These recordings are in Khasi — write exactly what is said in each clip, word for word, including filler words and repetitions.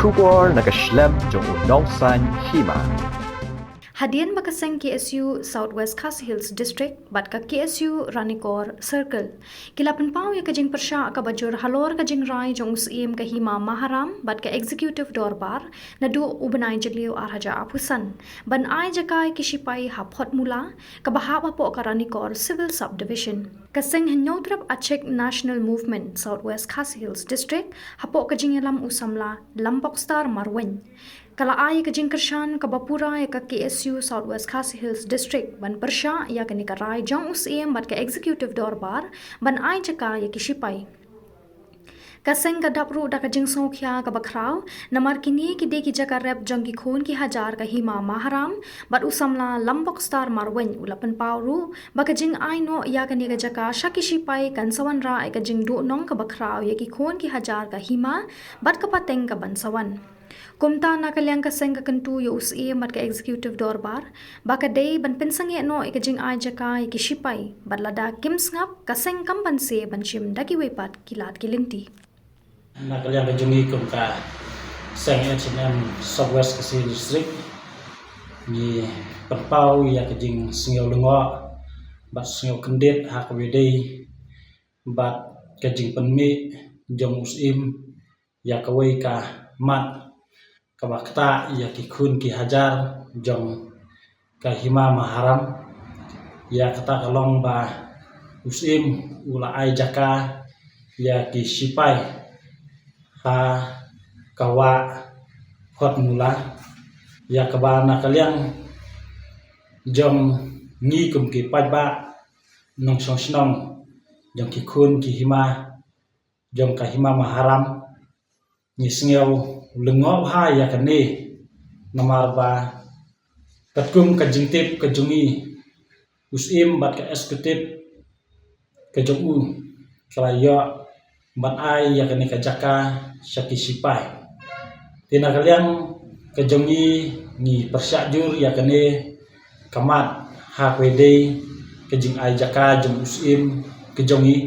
Khubor na ka shlem jong u nongsaiñ hima. Hadien ba ka seng K S U South West Khasi Hills District bad ka K S U Ranikor Circle ki la pynpaw ïa ka jingpyrshah kaba jur halor ka jingrai jong u Syiem ka Hima Maharam bad ka Executive Dorbar naduh u bnai Jylliew ar hajar arphew san ban ai jaka ïa ki shipai ha Photmula kaba hap hapoh ka Ranikor Civil Subdivision. Ka seng Hynñiewtrep Achik National Movement South West Khasi Hills District hapoh ka jingïalam u samla Lambokstar Marwein ka la ai ka jingkyrshan kaba pura ïa ka K S U South West Khasi Hills District ban pyrshah ïa kane ka rai jong u Syiem bad ka Executive Dorbar ban ai jaka ïa ki shipai. Ka seng ka dap ruh da ka jingsngewkhia kaba khraw namar kine ki dei ki jaka rep jong ki khun ki hajar ka Hima Maharam bad u samla Lambokstar Marwein u la pynpaw ruh ba ka jingai noh ïa kane ka jaka sha ki shipai kan sa wanrah ïa ka jingduhnong kaba khraw ïa ki khun ki hajar ka hima bad ka pateng kaban sa wan. Kumta na ka liang ka seng ka kyntu ïa u Syiem bad ka Executive Dorbar ba ka dei ban pynsangeh noh ïa ka jingai jaka ïa ki shipai bad lada kim sngap ka seng kam banse ban shim da kiwei pat ki lad ki lynti. Na ka liang ka jong ngi kum ka seng H N M South West Khasi District ngi pynpaw ïa ka jingsngew lyngngoh bad sngew kyndit ha kaba ïadei bad ka jingpynmih jong u Syiem ïa kawei ka mat kaba ktah ïa ki khun ki hajar jong ka Hima Maharam. Ïa kata ka long ba u Syiem u la ai jaka ïa ki shipai ha ka wah Photmula, ïa kaba na ka liang jong ngi kum ki paidbah nongshong shnong jong ki khun ki hima jong ka Hima Maharam ngi sngew lyngngoh bha ïa kane namar ba katkum ka jingtip ka jong ngi u Syiem bad ka Executive ka jong u ka la ïoh ban ai ïa kane ka jaka sha ki shipai. Te na ka liang ka jong ngi ngi pyrshah jur ïa kane ka mat ha kaba ïadei ka jingai jaka jong u Syiem ka jong ngi.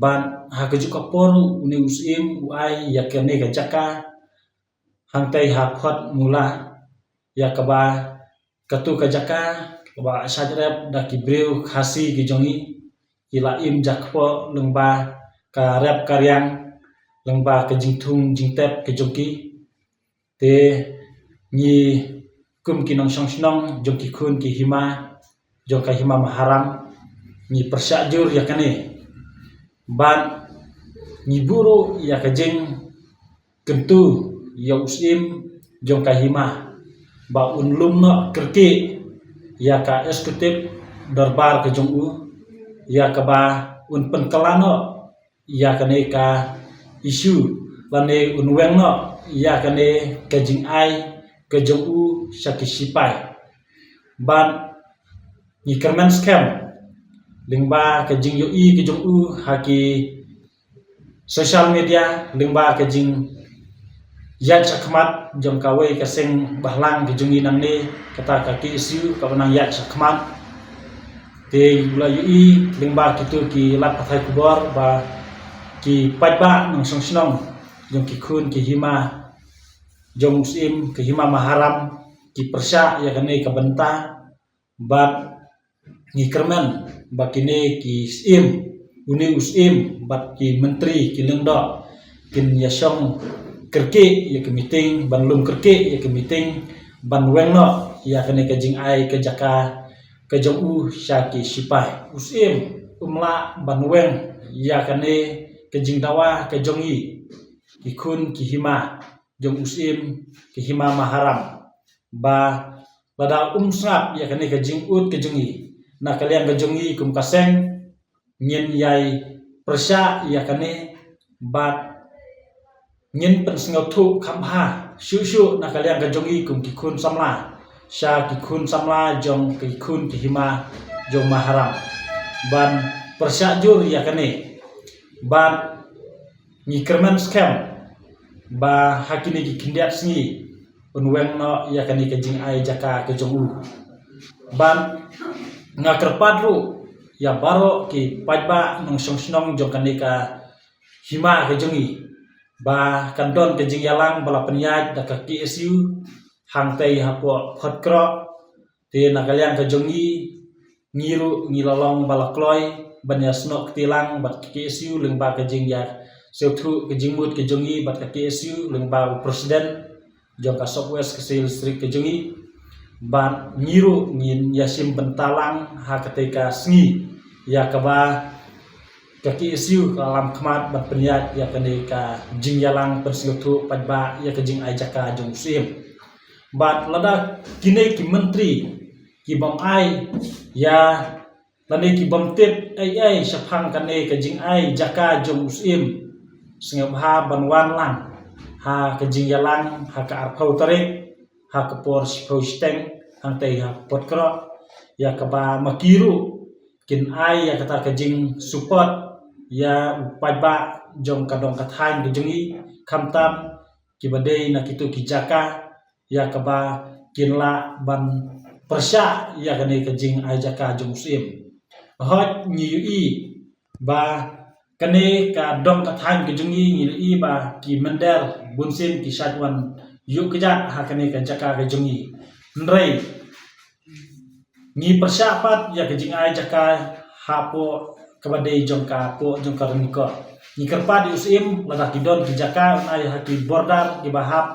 Bad ha kajuh ka por une u Syiem u ai ïa kane ka jaka hangtei ha Photmula, ïa kaba katu ka jaka kaba shah rep da ki briew Khasi ki jong ngi, ki la im jakpoh lyngba ka rep ka riang, lyngba ka jingthung jingtep ka jong ki. Te ngi kum ki nongshong shnong jong ki khun ki hima jong ka Hima Maharam ngi pyrshah jur ïa kane. Bad ngi buh ruh ïa ka jingkyntu ïa u Syiem jong ka hima ba un lum noh kyrkieh ïa ka Executive Dorbar ka jong u, ïa kaba un pynkylla noh ïa kane ka issue lane un weng noh ïa kane ka jingai ka jong u sha ki shipai. Bad ngi kyrmen skhem lyngba ka jingïohi ka jong u ha ki social media lyngba ka jingïaid shakhmat jong kawei ka seng bahlang ka jong ngi nangne, kata ka K S U kaba nang ïaid shakhmat. Te u la ïohi lyngba kitu ki lad pathai khubor ba ki paidbah nongshong shnong jong ki khun ki hima jong u Syiem ka Hima Maharam ki pyrshah ïa kane ka bynta. Bad ngi kyrmen ba kine ki Syiem, une u Syiem bad ki Myntri ki Lyngdoh kin ïashong kyrkieh ïa ka meeting, ban lum kyrkieh ïa ka meeting, ban weng noh ïa kane ka jingai ka jaka ka jong u sha ki shipai. U Syiem um lah ban weng ïa kane ka jingdawa ka jong ngi ki khun ki hima jong u Syiem ka Hima Maharam, ba lada um sngap ïa kane ka jingud ka jong ngi, na ka liang ka jong ngi kum ka seng ngin ïai pyrshah ïa kane bad ngin pynsngewthuh kham bha shuh shuh na ka liang ka jong ngi kum ki khun samla sha ki khun samla jong ki khun ki hima jong Maharam ban pyrshah jur ïa kane. Bad ngi kyrmen skhem ba ha kine ki khyndiat sngi un weng noh ïa kane ka jingai jaka ka jong u. Bad nga kyrpad ruh ïa baroh ki paidbah nongshong shnong jong kane ka hima ka jong ngi ba kan don ka jingïalang ba la pynïaid da ka K S U hangtei hapoh Photkroh. Te na ka liang ka jong ngi, ngi ruh ngi la long ba la kloi ban ïasnoh kti lang bad ka K S U lyngba ka jingïasngewthuh ka jingmut ka jong ngi bad ka K S U lyngba u president jong ka South West Khasi Hills District ka jong ngi. Bad ngi ruh ngin ïashim bynta lang ha katei ka sngi ïa kaba ka K S U ka lam khmat ban pynïaid ïa kane ka jingïalang pynsngewthuh paidbah ïa ka jingai jaka jong u Syiem. Bad lada kine ki myntri ki bym ai ïa lane ki bym tip ei ei shaphang kane ka jingai jaka jong u Syiem, sngewbha ban wan lang ha ka jingïalang ha ka arphew tarik ha ka por shiphew shiteng hangtei ha Photkroh, ïa kaba ma ki ruh kin ai ïa kata ka jingsupport ïa u paidbah jong ka dong ka thaiñ ka jong ngi, khamtam kiba dei na kito ki jaka ïa kaba kin lah ban pyrshah ïa kane ka jingai jaka jong u Syiem. Hooid ngi ïohi ba kane ka dong ka thaiñ ka jong ngi, ngi ïohi ba ki mynder bunsien ki shait wan ïuh kjat ha kane ka jaka ka jong ngi. Hynrei ngi pyrshah pat ïa ka jingai jaka hapoh kaba dei jong ka, hapoh jong ka Ranikor. Ngi kyrpad ïa u Syiem lada ki don ki jaka un ai ha ki border kiba hap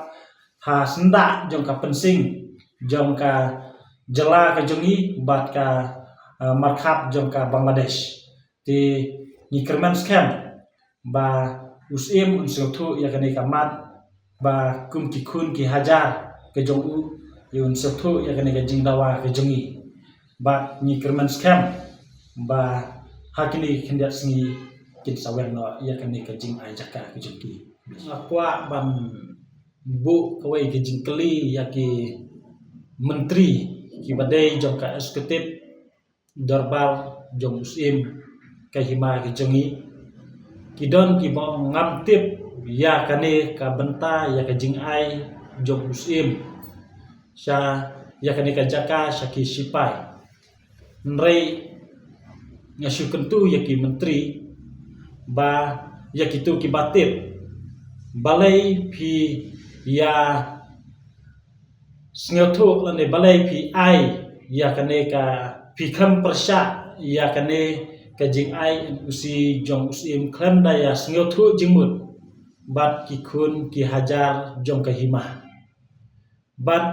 ha syndah jong ka pynshing jong ka jylla ka jong ngi bad ka, eh, markhap jong ka Bangladesh. Te ngi kyrmen skhem ba u Syiem un sngewthuh ïa kane ka mat ba kum ki khun ki hajar ka jong u, ïa un sngewthuh ïa kane ka jingdawa ka jong ngi. Bad ngi kyrmen skhem ba ha kine ki khyndiat sngi kin sa weng noh ïa kane ka jingai jaka ka jong ki. Nga kwah ban buh kawei ka jingkylli ïa ki myntri kiba dei jong ka executive dorbar jong u Syiem ka hima ka jong ngi. Ki don kiba ngam tip ïa kane ka bynta ïa ka jingai jong u Syiem sha ïa kane ka jaka sha ki shipai. Hynrei nga shu kyntu ïa ki myntri ba ïa kito kiba tip, balei phi ïa sngewthuh lane balei phi ai ïa kane ka, phi khlem pyrshah ïa kane ka jingai N O C jong u Syiem khlem da ïa sngewthuh jingmut bad ki khun ki hajar jong ka hima. Bad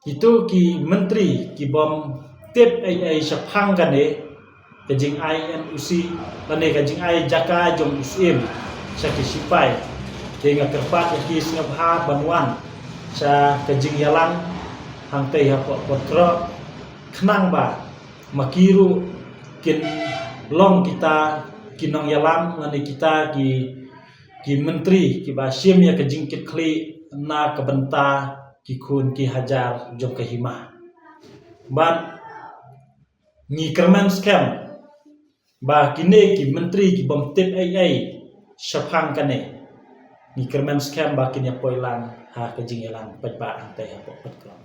kito ki myntri ki bym tip ei ei shaphang kane ka jingai N O C lane ka jingai jaka jong u Syiem sha ki shipai. Te nga kyrpad ïa ki sngewbha ban wan sha ka jingïalang hangtei hapoh Photkroh khnang ba ma ki ruh kin long kita ki nongïalam lane kita ki, ki myntri kiba shim ïa ka jingkitkhlieh na ka bynta ki khun ki hajar jong ka hima. Bad ngi kyrmen skhem ba kine ki myntri ki bym tip ei ei shaphang kane, ngi kyrmen skhem ba kin ïa poi lang ha ka jingïalang paidbah hangtei hapoh Photkroh.